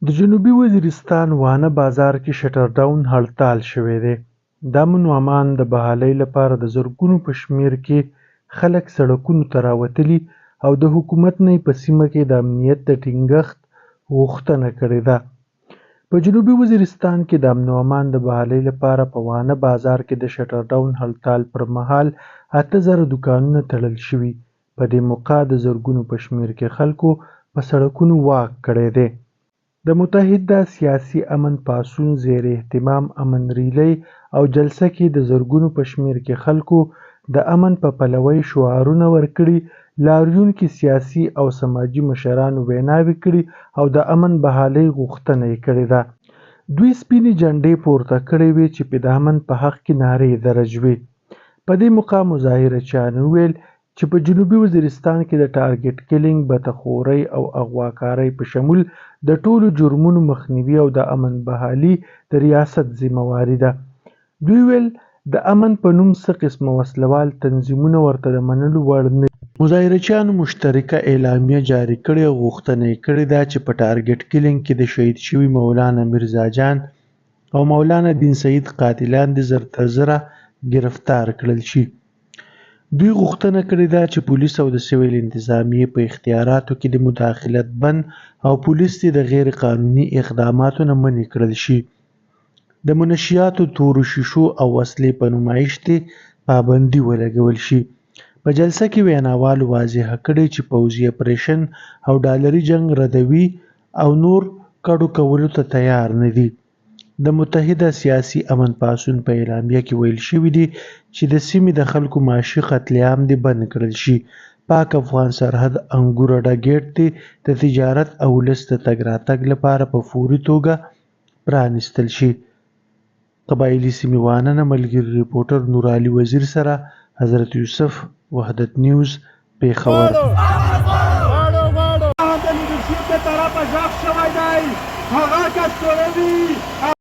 د جنوبي وزیرستان وانه بازار کې شټر ډاون هړتال شوی دی. د امن و امان د بحالۍ لپاره د زرګونو په شمېر کې خلک سړکونو ته راوتلي او د حکومت نه یې په سیمه کې د امنیت د ټینګښت غوښتنه کړې ده. په جنوبي وزیرستان کې د امن و امان د بحالۍ لپاره په وانه بازار کې د شټر ډاون هړتال پر مهال 8000 دوکانونه تړل شوي. په دې موقع د زرګونو په شمېر کې خلکو په سړکونو واک کړی دی. د متحده سیاسي امن پاڅون زیر اهتمام امن ریلۍ او جلسه کې د زرګونو په شمېر کې خلکو د امن په پلوۍ شعارونه ورکړي، لاریون کې سیاسي او سماجي مشرانو ویناوې کړي او د امن بحالۍ غوښتنه یې کړې ده. دوی سپینې جنډې پورته کړې وې چې پې د امن په حق کې نعرې درج وې. په دې موقع مظاهره چیانو وویل چې په جنوبي وزیرستان کې د ټارګټ کلنګ، بته خورۍ او اغواکارۍ په شمول د ټولو جرمونو مخنیوي او د امن بحالي د ریاست ذمه واري ده. دوی وویل د امن په نوم څه قسمه وسله وال تنظیمونه ورته د منلو وړ نه دي. مظاهره چیانو مشترکه اعلامیه جاري کړې او غوښتنه یې کړې ده چې په ټارګټ کلنګ کې د شهید شوي مولانا مرزا جان او مولانا دین سعید قاتلان دې زر تر زره ګرفتار کړل شي. دوی غوښتنه کړې ده چې پولیس او د سویل انتظامیې په اختیاراتو کې دې مداخلت بند او پولیس دې د غیر قانوني اقداماتو نه منع کړل شي. د منشیاتو، تورو شیشو او وسلې په نمایش دې پابندي ولګول شي. په جلسه کې ویناوالو واضحه کړې چې پوځي اپریشن او ډالري جنګ ردوي او نور کډو کولو ته تیار نه دي. د متحده سیاسي امن پاڅون په اعلامیه کې ویل شوي دي چې د سیمې د خلکو معاشي قتل عام دې بند کړل شي، پاک افغان سرحد انګور اډه ګېټ دې د تجارت او ولس د تګ راتګ لپاره په فوري توګه پرانیستل شي. قبایلي سیمې وانه نه ملګري رپورټر نور علي وزیر سره حضرت یوسف، وحدت نیوز، پېښور. د لیډرشپ د طرفه ږغ شوی دی هغه که ستړی وي.